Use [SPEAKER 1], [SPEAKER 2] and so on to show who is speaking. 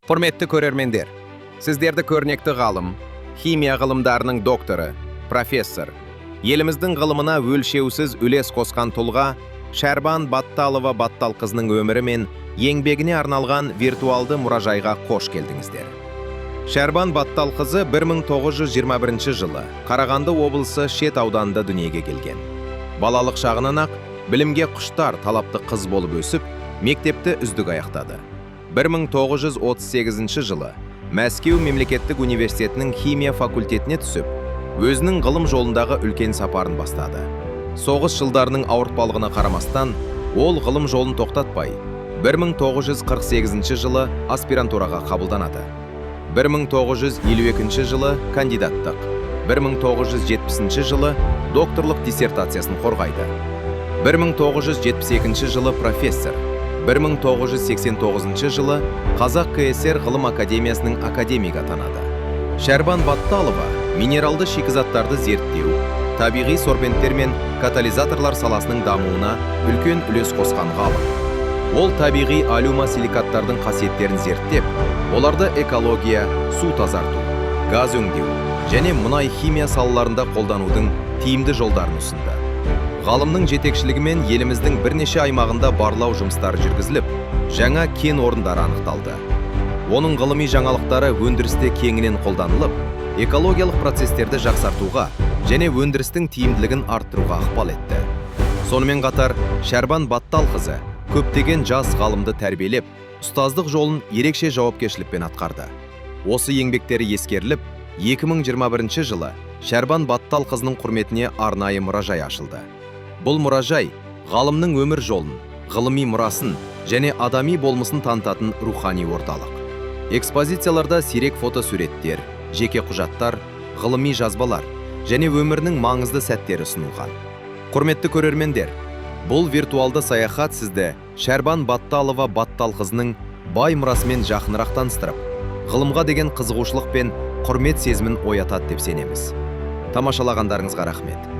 [SPEAKER 1] Құрметті көрермендер, сіздерді көрнекті ғалым, химия ғылымдарының докторы, профессор, еліміздің ғылымына өлшеусіз үлес қосқан тұлға Шәрбан Батталова Батталқызының өмірі мен еңбегіне арналған виртуалды мұражайға қош келдіңіздер. Шәрбан Батталқызы 1921 жылы Қарағанды облысы Шет ауданында дүниеге келген. Балалық шағынан-ақ білімге құштар, талапты қыз болып өсіп, мектепті үздік аяқтады. 1938 жылы Мәскеу мемлекеттік университетінің химия факультетіне түсіп, өзінің ғылым жолындағы үлкен сапарын бастады. Соғыс жылдарының ауыртпалығына қарамастан, ол ғылым жолын тоқтатпай, 1948 жылы аспирантураға қабылданады. 1952 жылы кандидаттық, 1970 жылы докторлық диссертациясын қорғайды. 1972 жылы профессор, 1989 жылы Қазақ КСР Ғылым Академиясының академигі атанады. Шәрбан Батталова минералды шикізаттарды зерттеу, табиғи сорбенттер мен катализаторлар саласының дамуына үлкен үлес қосқан ғалым. Ол табиғи алюмосиликаттардың қасиеттерін зерттеп, оларды экология, су тазарту, газ өңдеу және мұнай химия салаларында қолданудың тиімді жолдарын ұсынды. Ғалымның жетекшілігімен еліміздің бірнеше аймағында барлау жұмыстары жүргізіліп, жаңа кен орындары анықталды. Оның ғылыми жаңалықтары өндірісте кеңінен қолданылып, экологиялық процестерді жақсартуға және өндірістің тиімділігін арттыруға ықпал етті. Сонымен қатар, Шәрбан Батталқызы көптеген жас ғалымды тәрбиелеп, ұстаздық жолын ерекше жауапкершілікпен атқарды. Осы еңбектері ескеріліп, 2021 жылы Шәрбан Батталқызының құрметіне арнайы мұражай ашылды. Бұл мұражай ғалымның өмір жолын, ғылыми мұрасын және адами болмысын танытатын рухани орталық. Экспозицияларда сирек фотосуреттер, жеке құжаттар, ғылыми жазбалар және өмірінің маңызды сәттері ұсынылған. Құрметті көрермендер, бұл виртуалды саяхат сізді Шәрбан Батталова Батталқызының бай мұрасымен жақынырақ таныстырып, ғылымға деген қызығушылық пен құрмет сезімін оятады деп сенеміз. Тамашалағандарыңызға рахмет.